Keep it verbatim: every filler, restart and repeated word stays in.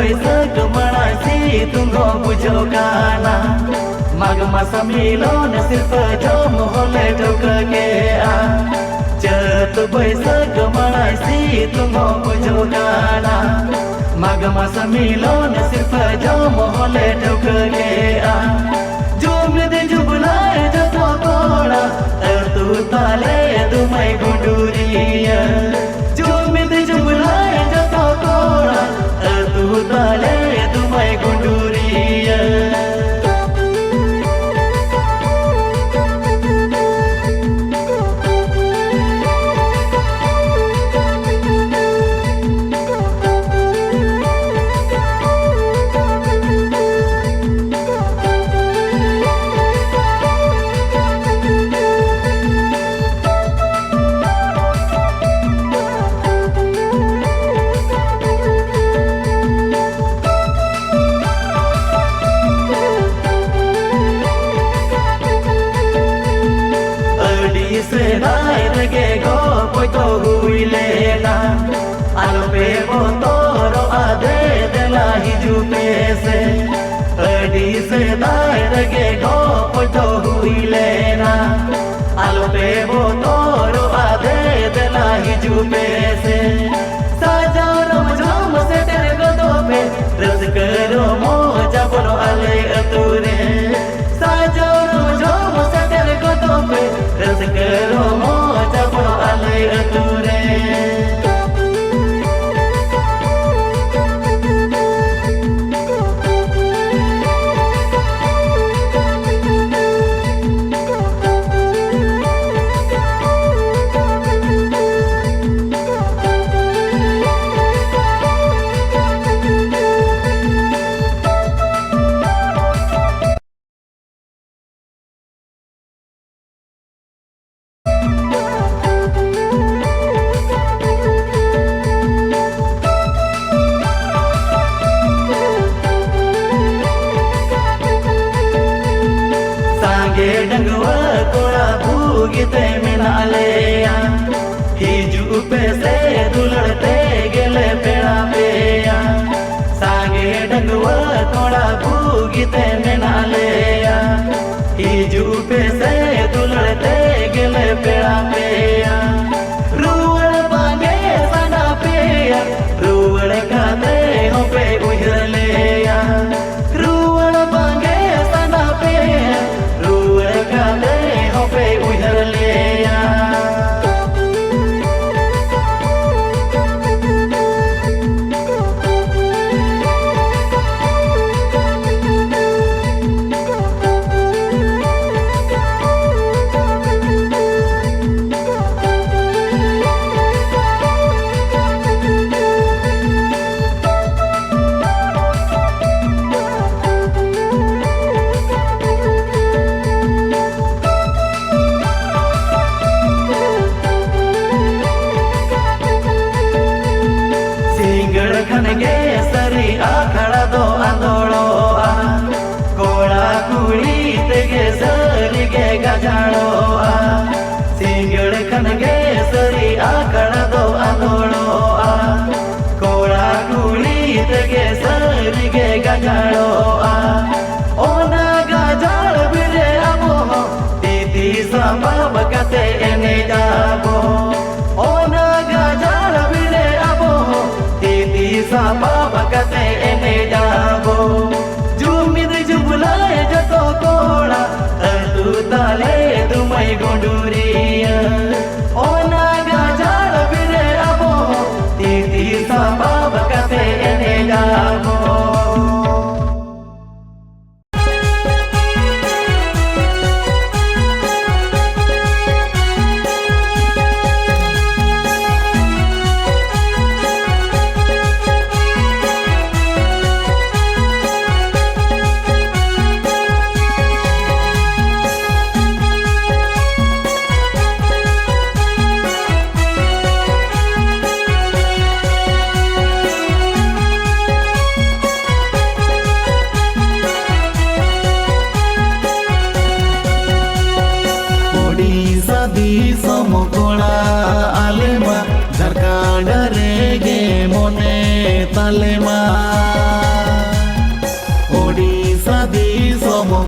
ᱵᱟᱹᱭᱥᱟᱹᱠᱷ ᱢᱟᱲᱟᱝ ᱥᱤᱛᱩᱝ ᱦᱚᱸ ᱵᱩᱡᱷᱟᱹᱜ ᱠᱟᱱᱟ᱾ ᱢᱟᱜᱽ ᱢᱟᱥ ᱢᱤᱞᱚᱱ ᱥᱤᱨᱯᱟᱹ ᱡᱚᱢ ᱦᱚᱸᱞᱮ ᱴᱷᱟᱹᱣᱠᱟᱹ ᱠᱮᱜᱼᱟ᱾ ᱪᱟᱹᱛ ᱵᱟᱹᱭᱥᱟᱹᱠᱷ ᱢᱟᱲᱟᱝ ᱥᱤᱛᱩᱝ ᱦᱚᱸ ᱵᱩᱡᱷᱟᱹᱜ ᱠᱟᱱᱟ᱾ ᱢᱟᱜᱽ ᱢᱟᱥ ᱢᱤᱞᱚᱱ ᱥᱤᱨᱯᱟᱹ ᱡᱚᱢ ᱦᱚᱸᱞᱮ ᱴᱷᱟᱹᱣᱠᱟᱹ ᱠᱮᱜᱼᱟ᱾ ᱡᱩᱢᱤᱫ ᱡᱩᱵᱽᱞᱟᱭ ᱡᱚᱛᱚ ᱠᱚᱲᱟ, ᱟᱹᱛᱩ ᱛᱟᱞᱮ ᱫᱩᱢᱟᱹᱭ ᱜᱩᱰᱩᱨᱤᱭᱟᱹ᱾ ᱡᱩᱢᱤᱫ ᱡᱩᱵᱽᱞᱟᱭ ᱡᱚᱛᱚ ᱠᱚᱲᱟ, ᱟᱹᱛᱩ ᱛᱟᱞᱮ ᱫᱩᱢᱟᱹᱭ ᱜᱩᱰᱩᱨᱤᱭᱟᱹ᱾ ᱟᱹᱰᱤ ᱥᱮᱫᱟᱭ ᱨᱮᱜᱮ ᱜᱚᱯᱚᱡ ᱫᱚ ᱦᱩᱭ ᱞᱮᱱᱟ᱾ ᱟᱞᱚᱯᱮ ᱵᱚᱛᱚᱨᱚᱜᱼᱟ, ᱫᱮ ᱫᱮᱞᱟ ᱦᱤᱡᱩᱜ ᱯᱮ ᱥᱮ᱾ ᱟᱹᱰᱤ ᱥᱮᱫᱟᱭ ᱨᱮᱜᱮ ᱜᱚᱯᱚᱡ ᱫᱚ ᱦᱩᱭ ᱞᱮᱱᱟ᱾ ᱟᱞᱚᱯᱮ ᱵᱚᱛᱚᱨᱚᱜᱼᱟ, ᱫᱮ ᱫᱮᱞᱟ ᱦᱤᱡᱩᱜ ᱯᱮ ᱥᱮ᱾ ᱥᱟᱡᱟᱣ ᱨᱚᱢᱡᱷᱚᱢ ᱥᱮᱴᱮᱨ ᱜᱚᱫᱚᱜ ᱯᱮ, ᱨᱟᱹᱥᱠᱟᱹ ᱨᱚᱢᱚᱡᱽ ᱟᱵᱚᱱ ᱟᱞᱮ ᱟᱹᱛᱩ ᱨᱮ᱾ ᱥᱟᱡᱟᱣ ᱨᱚᱢᱡᱷᱚᱢ ᱥᱮᱴᱮᱨ ᱜᱚᱫᱚᱜ ᱯᱮ, ᱨᱟᱹᱥᱠᱟᱹ ᱨᱚᱢᱚᱡᱽ ᱟᱵᱚᱱ ᱟᱞᱮ ᱟᱹᱛᱩ ᱨᱮ᱾ ᱥᱟᱸᱜᱮ ᱰᱟᱺᱜᱩᱣᱟᱹ ᱠᱚᱲᱟ ᱵᱩᱜᱤᱛᱮ ᱢᱮᱱᱟᱜ ᱞᱮᱭᱟ, ᱦᱤᱡᱩᱜ ᱯᱮ ᱥᱮ ᱫᱩᱞᱟᱹᱲ ᱛᱮᱜᱮᱞᱮ ᱯᱮᱲᱟ ᱯᱮᱭᱟ᱾ ᱥᱟᱸᱜᱮ ᱰᱟᱺᱜᱩᱣᱟᱹ ᱠᱚᱲᱟ ᱵᱩᱜᱤᱛᱮ ᱢᱮᱱᱟᱜ ᱞᱮᱭᱟ᱾ ᱦᱤᱡᱩᱜ ᱯᱮ ᱥᱮ ᱫᱩᱞᱟᱹᱲ ᱛᱮ ᱜᱮᱞᱮ ᱯᱮᱲᱟ ᱯᱮᱭᱟ᱾ ᱨᱩᱣᱟᱹᱲ ᱵᱟᱝᱜᱮ ᱥᱟᱱᱟ ᱯᱮᱭᱟ, ᱨᱩᱣᱟᱹᱲ ᱠᱟᱛᱮ ᱦᱚᱸᱯᱮ ᱩᱭᱦᱟᱹᱨ ᱞᱮᱭᱟ᱾ ᱨᱩᱣᱟᱹᱲ ᱵᱟᱝᱜᱮ ᱥᱟᱱᱟ ᱯᱮᱭᱟ, ᱨᱩᱣᱟᱹᱲ ᱠᱟᱛᱮ ᱦᱚᱸᱯᱮ ᱩᱭᱦᱟᱹᱨ ᱞᱮᱭᱟ᱾ ᱥᱤᱸᱜᱟᱹᱲ ᱠᱷᱟᱱ ᱜᱮ ᱥᱟᱹᱨᱤ ᱟᱠᱷᱲᱟ ᱫᱚ ᱟᱸᱫᱳᱲᱚᱜᱼᱟ᱾ ᱠᱚᱲᱟ ᱠᱩᱲᱤ ᱛᱮᱜᱮ ᱥᱟᱹᱨᱤ ᱜᱮ ᱜᱟᱡᱟᱲᱚᱜᱼᱟ᱾ ᱥᱤᱸᱜᱟᱹᱲ ᱠᱷᱟᱱ ᱜᱮ ᱥᱟᱹᱨᱤ ᱟᱠᱷᱲᱟ ᱫᱚ ᱟᱸᱫᱳᱲᱚᱜᱼᱟ᱾ ᱠᱚᱲᱟ ᱠᱩᱲᱤ ᱛᱮᱜᱮ ᱥᱟᱹᱨᱤ ᱜᱮ ᱜᱟᱡᱟᱲᱚᱜᱼᱟ᱾ ᱚᱱᱟ ᱜᱟᱡᱟᱲ ᱵᱤᱨ ᱨᱮ ᱟᱵᱚ ᱦᱚᱸ ᱛᱤ ᱛᱤ ᱥᱟᱯᱟᱵ ᱠᱟᱛᱮ ᱮᱱᱮᱡ ᱟᱵᱚ᱾ ᱚᱱᱟ ᱜᱟᱡᱟᱲ ᱵᱤᱨ ᱨᱮ ᱟᱵᱚ ᱦᱚᱸ ᱛᱤ ᱛᱤ ᱥᱟᱯᱟᱵ ᱠᱟᱛᱮ ᱮᱱᱮᱡ ᱟᱵᱚ᱾ ᱡᱩᱢᱤᱫ ᱡᱩᱵᱞᱟᱭ ᱡᱚᱛᱚ ᱠᱚᱲᱟ, ᱟᱹᱛᱩ ᱛᱟᱞᱮ ᱫᱩᱢᱟᱹᱭ ᱜᱩᱸᱰᱩᱨᱤᱭᱟᱹ᱾ ᱚᱱᱟ ᱜᱟᱡᱟᱲ ᱵᱤᱨ ᱨᱮ ᱟᱵᱚ ᱛᱤ ᱛᱤ ᱥᱟᱯᱟᱵ ᱠᱟᱛᱮ ᱮᱱᱮᱡ ᱟᱵᱚ᱾ ᱳᱰᱤᱥᱟ ᱫᱤᱥᱚᱢ ᱠᱚᱲᱟ ᱟᱞᱮ ᱢᱟ, ᱡᱷᱟᱨᱠᱷᱟᱸᱰ ᱨᱮᱜᱮ ᱢᱚᱱᱮ ᱛᱟᱞᱮ ᱢᱟ᱾